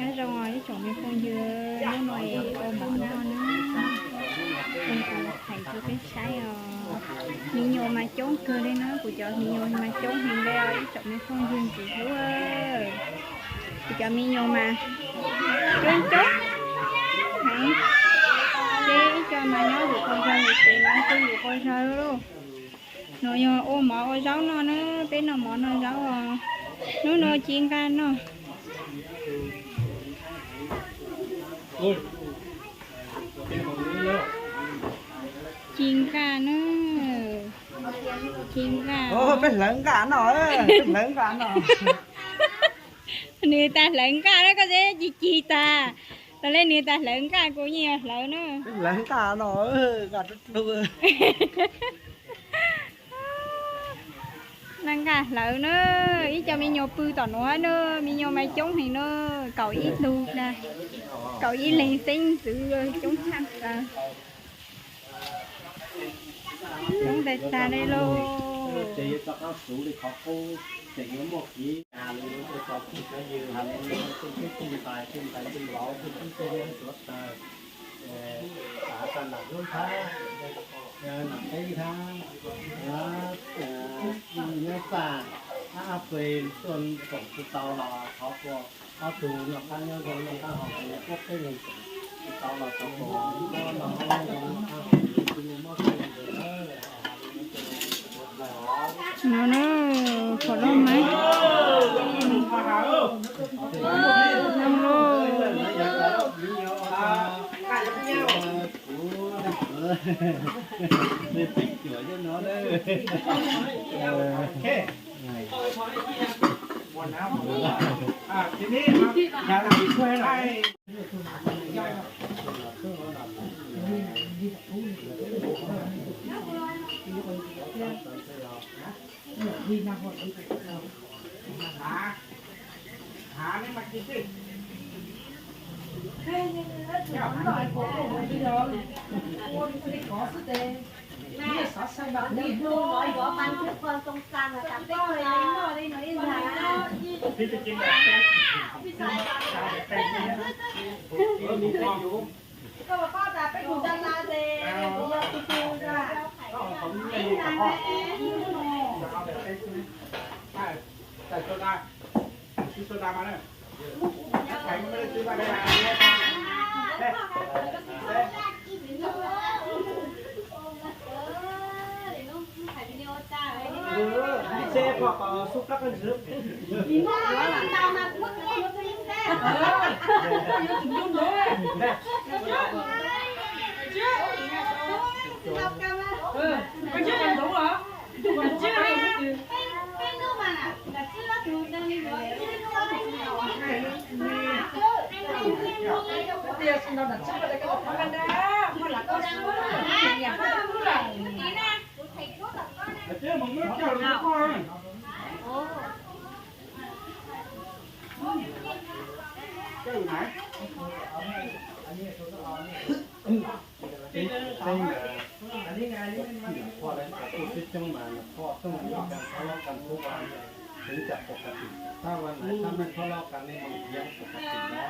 Nyob zoo os ib tsoom me phooj ywg, hnub no es ua npoj nab na, kuv hais rau peb saib os. Me nyuam mas coob kawg li na, kuv cov me nyuam mas coob heev li os ib tsoom me phooj ywg ntxim hlub. Kuv cov me nyuam mas coob coob heev, ces ib co mas nyob yus qhov zog, yus tsev no kuj yus qhov zog lauj. No yog ua mov ua zaub noj na, peb noj mov noj zaub os. Hnub no ci nqa noj. Ci nqa na. Ci nqa. Peb hlawv nqa no, peb hlawv nqa no. Nws tas hlawv nqa na koj, teb ci ci tag. Los li nws tas hlawv nqa, kuv yeej yog hlawv na. Peb hlawv nqa no, nqa rub rub. Nqa hlawv na, ib co me nyuam pw tom nuav na, me nyuam mas coob heev na, kaum ib tug na, kaum ib leeg xeeb ntxwv coob tshaj plaws. Coob tag tag li lauj. Nyob txaj, ab pes tuaj koom tsis tau los thov pua ob tug noj qab nyob zoo noj qab haus huv, pub peb leeg tsis tau los thov pua noj qab nyob zoo noj qab haus huv, tsis muaj mob tsis muaj nkeeg. No na, phom loj mas. Peb ntawd, peb ntawd, poj lawv cov tub coob coob mas nws poj tooj nws kas thov loj kas kub, xwv cas pov kas tim, tab ua ntawd tab meeg thov loj kas nej mus thiab pov kas tim no.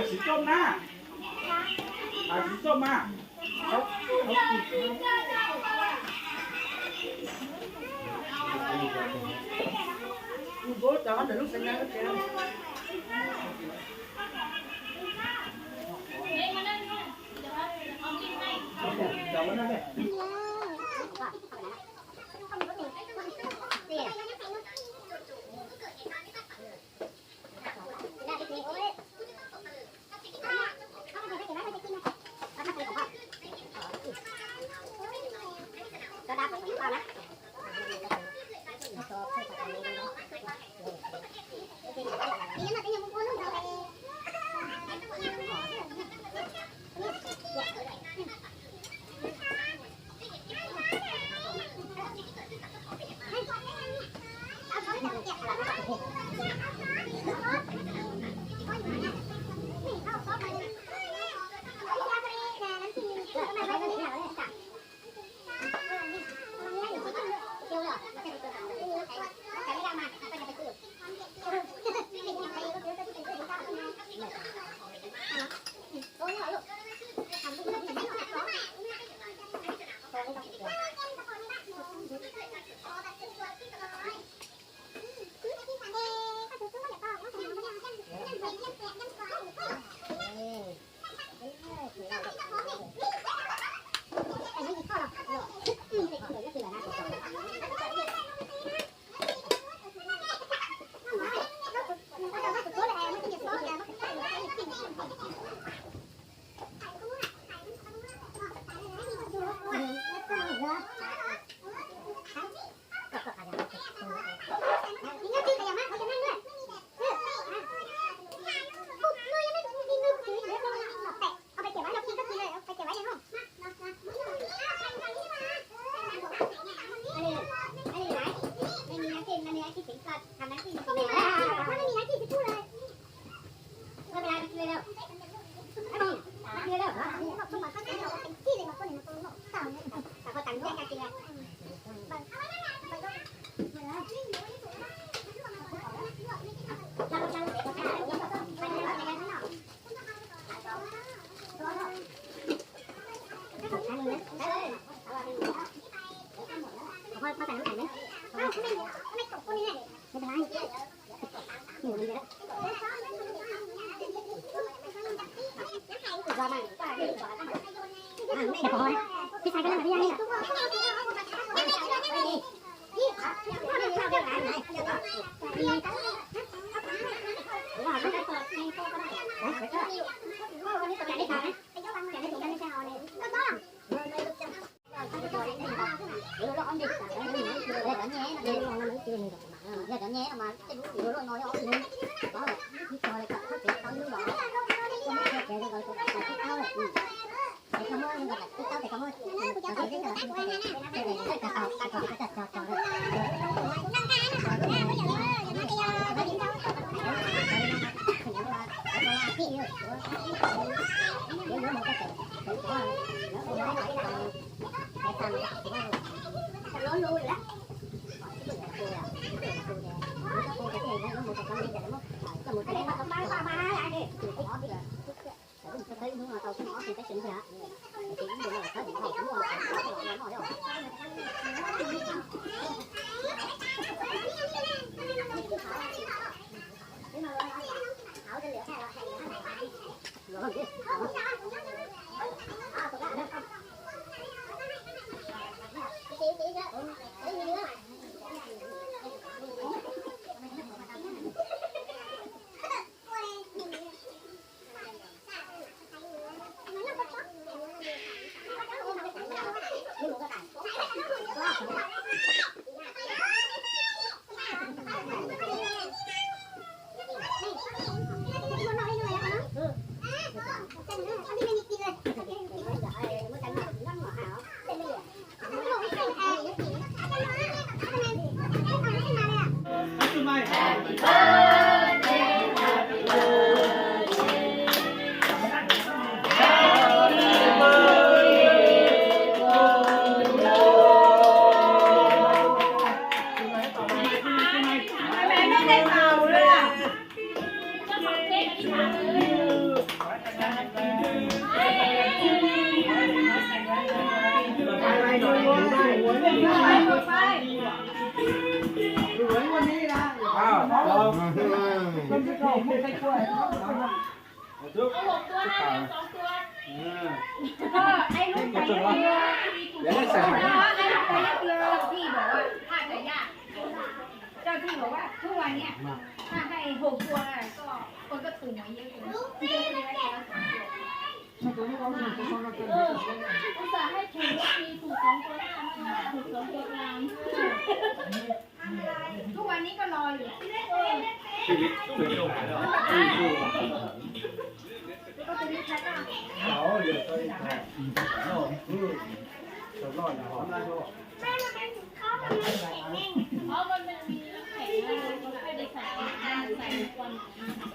Tsis coj na, tsis coj mas. เจ้าที่บอกว่าทุกวันเนี้ยถ้าให้หกตัวนะก็คนก็ถูกหวยเยอะเกินที่จะซื้อให้ตัวละสองตัวเอออุตส่าห์ให้ถูกทุกทีถูกสองตัวหน้าไม่ว่าถูกสองตัวกลางทุกวันนี้ก็รออยู่เออ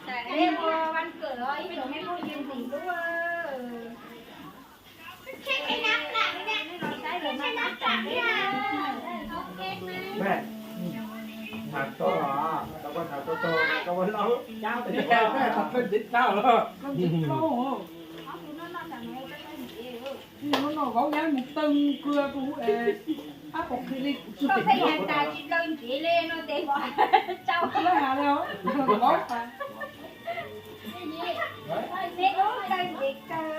แต่เรียกว่าวันเกิดเราอีกเดี๋ยวไม่พูดยืนถึงด้วย เค้กไม่นับหลังเนี่ย ไม่ใช่เดี๋ยวมานับหลังเนี่ย เอาเค้กไหม Vauv nyab mus tawg kua tus ab pom qhi li kuv tsis pom. Tsis dlawg ntsev li no ces vauv tau lawm, vauv. Neb dlawg ntsev kawg.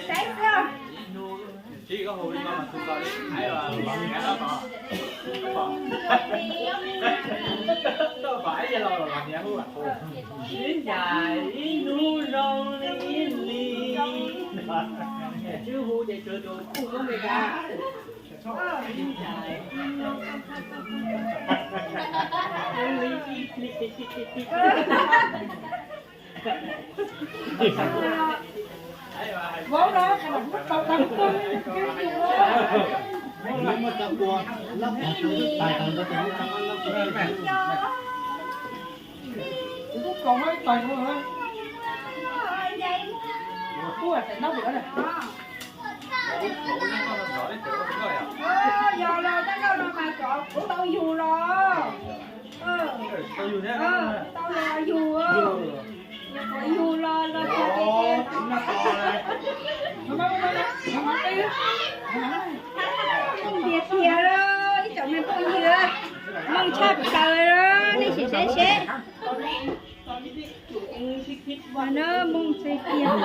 Saib xwb. Sib ncaim ib hnub zoo li ib hlis. Tswv hu ces tswv tus kuj zoo li cas. Sib ncaim ib hnub zoo li ib hlis. Yog los tau no mas cov kuv tau yug los. Tau yug los, yug los los tias tias tias, ib tsoom me phooj ywg, mooj tshaj plaws, nej sim saib seb. Mooj txhais tias.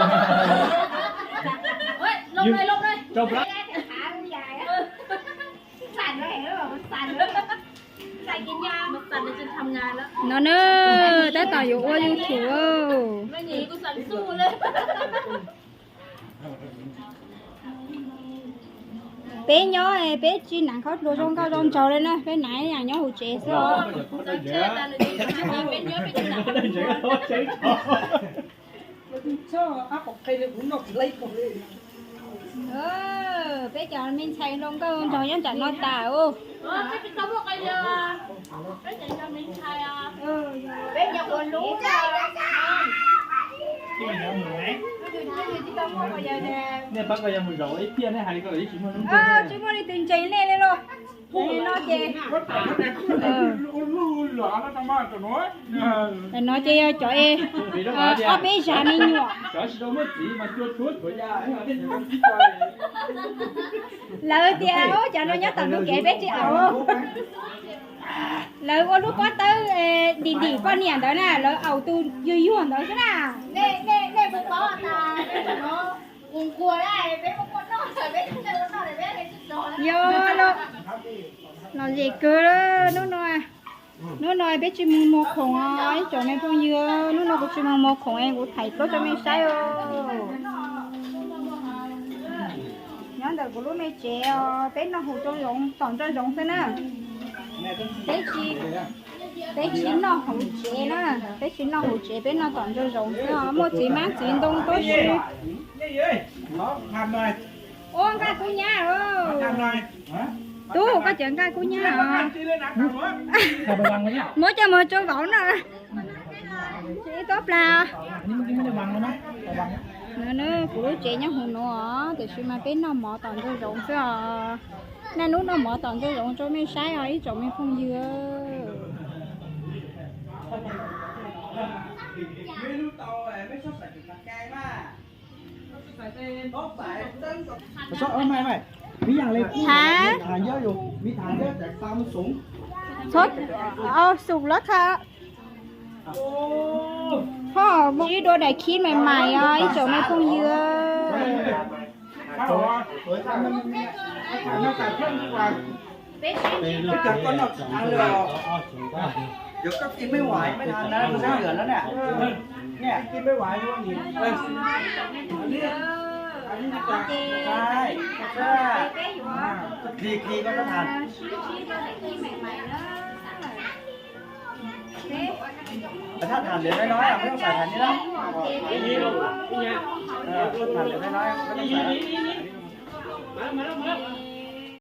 No na, tab tom yuav ua YouTube. Peb nyob peb tsis hnav khaub dluag zoo nkauj zoo nraug li na, peb hnav ib yam nyob hauv tsev xwb os. Peb cov me ntxhais zoo nkauj zoo nraug nyob nram no tas os. Nej pab koj yuav mus zaum ib pliag nej hais li ko tsis muaj hnub ntseeg. Tsis muaj leej twg ntseeg nej li los. No ces, no ces yog cov es ob peb zag me nyuam. Lawv tias ub, cov no nyob tom ntug kev peb tsis aus. Lawv ua lub pob tawb dim dim poj niam ntawd na, lawv aus tus yuag yuag ntawd xwb na. Yog los, lom zem kawg hnub no. Hnub no peb tsis mus muag khoom os ib tsoom me phooj ywg, hnub no kuv tsis mus muag khoom es kuv thaij plaub rau mej saib os. Nyob ntawm kuv lub me tsev os, peb noj hauv nraum zoov, tom nraum zoov xwb na. Peb tsis, peb tsis noj hauv tsev na, peb tsis noj hauv tsev, peb noj tom nraum zoov xwb os. Muaj txiv hmab txiv ntoo tuaj si. Ua nqaij kub nyab os. Tub, koj cov nqaij kub nyab os. Muab coj mus rau vauv noj. Tsis ib tub plag. No na, kuv lub tsev nyob hauv no os, tiam sis mas peb noj mov tom nraum zoov xwb os. Naj nub noj mov tom nraum zoov rau mej saib os ib tsoom me phooj ywg. Hab? Xum lov tha. Ho ib dua daim khib mais mais os ib tsoom me phooj ywg. Thaj tham lwm no no, mej xav tham li no. Tham lwm no no, mej xav tham li no.